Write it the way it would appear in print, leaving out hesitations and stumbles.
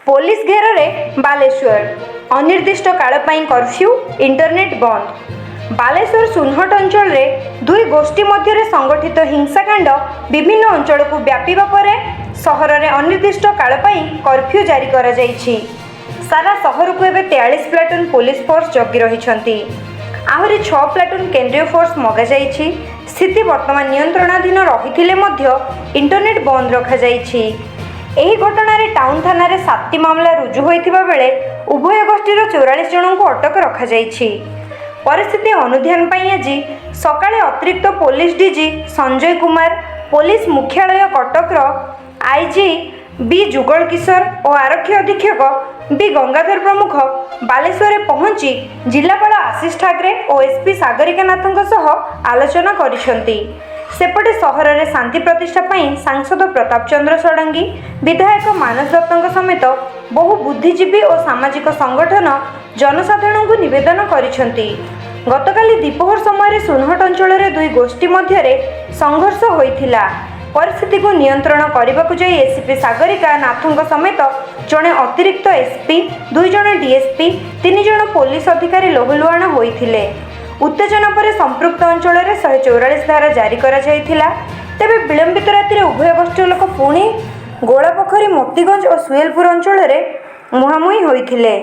Police ଘେରରେ ବାଲେଶ୍ୱର। ଅନିର୍ଦ୍ଦିଷ୍ଟ କାଳ ପାଇଁ କର୍ଫ୍ୟୁ, ଇଣ୍ଟରନେଟ୍ ବନ୍ଦ। ବାଲେଶ୍ୱର ସୁନହଟ ଅଞ୍ଚଳରେ ଦୁଇ ଗୋଷ୍ଠୀ ମଧ୍ୟରେ ସଂଗଠିତ ହିଂସାକାଣ୍ଡ ବିଭିନ୍ନ ଅଞ୍ଚଳକୁ ବ୍ୟାପିବା ପରେ ସହରରେ ଅନିର୍ଦ୍ଦିଷ୍ଟ କାଳ ପାଇଁ କର୍ଫ୍ୟୁ ଜାରି କରାଯାଇଛି। ସାରା ସହରକୁ ଏବେ 43 ପ୍ଲାଟୁନ୍ ପୋଲିସ ଫୋର୍ସ ଜଗି ରହିଛନ୍ତି। ଆହୁରି 6 ପ୍ଲାଟୁନ୍ କେନ୍ଦ୍ରୀୟ ଫୋର୍ସ ମଗାଯାଇଛି। ସ୍ଥିତି ବର୍ତ୍ତମାନ ନିୟନ୍ତ୍ରଣାଧୀନ ରହିଥିଲେ ମଧ୍ୟ ଇଣ୍ଟରନେଟ୍ ବନ୍ଦ ରଖାଯାଇଛି। ଏହି ଘଟଣାରେ ଟାଉନ୍ ଥାନାରେ 7ଟି ମାମଲା ରୁଜୁ ହୋଇଥିବା ବେଳେ ଉଭୟ ଗୋଷ୍ଠୀର 44 ଜଣଙ୍କୁ ଅଟକ ରଖାଯାଇଛି। ପରିସ୍ଥିତି ଅନୁଧ୍ୟାନ ପାଇଁ ଆଜି ସକାଳେ ଅତିରିକ୍ତ police DG Sanjay Kumar, police ମୁଖ୍ୟାଳୟ କଟକର ଆଇଜି ବି ଯୁଗଳ କିଶୋର ଓ ଆରକ୍ଷୀ ଅଧୀକ୍ଷକ ବି ଗଙ୍ଗାଧର ପ୍ରମୁଖ ବାଲେଶ୍ୱରରେ ପହଞ୍ଚି ଜିଲ୍ଲାପାଳ ଆଶିଷ ଠାକରେ ଓ ଏସ୍ପି ସାଗରିକା ନାଥଙ୍କ ସହ ଆଲୋଚନା କରିଛନ୍ତି। ସେପଟେ ସହରରେ ଶାନ୍ତି ପ୍ରତିଷ୍ଠା ପାଇଁ ସାଂସଦ ପ୍ରତାପ ଚନ୍ଦ୍ର ଷଡ଼ଙ୍ଗୀ, ବିଧାୟକ ମାନସ ଦତ୍ତଙ୍କ ସମେତ ବହୁ ବୁଦ୍ଧିଜୀବୀ ଓ ସାମାଜିକ ସଂଗଠନ ଜନସାଧାରଣଙ୍କୁ ନିବେଦନ କରିଛନ୍ତି। ଗତକାଲି ଦ୍ୱିପହର ସମୟରେ ସୁନହଟ ଅଞ୍ଚଳରେ ଦୁଇ ଗୋଷ୍ଠୀ ମଧ୍ୟରେ ସଂଘର୍ଷ ହୋଇଥିଲା। ପରିସ୍ଥିତିକୁ ନିୟନ୍ତ୍ରଣ କରିବାକୁ ଯାଇ ଏସିପି ସାଗରିକା ନାଥଙ୍କ ସମେତ ଜଣେ ଅତିରିକ୍ତ ଏସ୍ପି, 2 ଜଣ ଡିଏସ୍ପି, 3 ଜଣ ପୋଲିସ ଅଧିକାରୀ ଲହୁଲୁହାଣ ହୋଇଥିଲେ। ଉତ୍ତେଜନା ପରେ ସମ୍ପୃକ୍ତ ଅଞ୍ଚଳରେ 144 ଧାରା ଜାରି କରାଯାଇଥିଲା। ତେବେ ବିଳମ୍ବିତ ରାତିରେ ଉଭୟ ଗୋଷ୍ଠୀର ଲୋକ ପୁଣି ଗୋଳାପୋଖରୀ, ମୋତିଗଞ୍ଜ ଓ ସୁଏଲପୁର ଅଞ୍ଚଳରେ ମୁହାଁମୁହିଁ ହୋଇଥିଲେ।